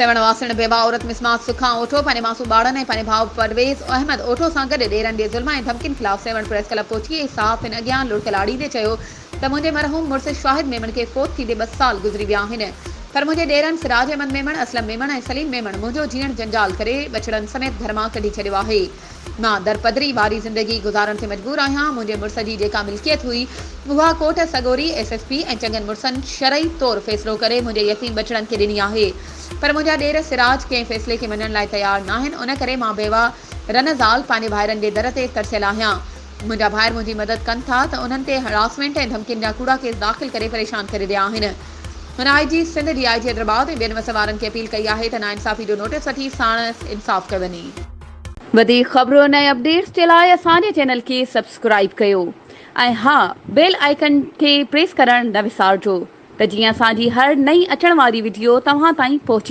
سيوهڻ واسڻ بيواهه عورت مسمات سکان اوٺو پنهنجي معصوم ٻارڙن ۽ پنهنجي ڀاء پرويز احمد اوٺو سان گڏ ڏيرن جي ظلم ۽ ڌمڪين خلاف سيوهڻ پريس ڪلب پهچي ۽ صحافين اڳيان لڙڪ لاڙيندي چيو ته منهنجي مرحوم مڙس شاهد ميمڻ کي فوت ٿيندي ٻه سال گذري ويا آهن پر منهنجي ڏيرن سراج احمد ميمڻ، اسلم ميمڻ ۽ سليم ميمڻ منهنجو جيئڻ جنجال ڪري ٻچڙن سميت گهر مان ڪڍي ڇڏيو آهي. مان درپدري واري زندگي گذارڻ تي مجبور آهيان، منهنجي مڙس جي جيڪا ملڪيت هئي اها ڪورٽ سڳوري، ايس ايس پي ۽ چڱن مڙسن شرعي طور فيصلو ڪري منهنجي يتيم ٻچڙن کي ڏني آهي پر منهنجا ڏير سراج ڪنهن فيصلي کي مڃڻ لاء تيار ناهن ان ڪري مان بيواهه رن زال پنهنجي ڀائرن جي در تي ترسيل آهيان منهنجا ڀائر منهنجي مدد ڪن ٿا ته انهن تي هراسمينٽ ۽ ڌمڪين جا ڪوڙا ڪيس داخل ڪري پريشان ڪري رهيا آهن. هن آء جي سنڌ، ڊي I جي حيدرآباد ۽ ٻين وس وارن کي اپيل ڪئي آهي ته ناانصافي جو نوٽيس وٺي ساڻس انصاف ڪيو وڃي. وڌيڪ خبرن ۽ اپڊيٽس جي لاء اسان جي چينل کي سبسڪرائيب ڪيو ۽ ها بيل آئيڪن کي پريس ڪرڻ نه وسارجو ته جيئن اسان جي هر نئين اچڻ واري وڊيو توهان تائين پهچي.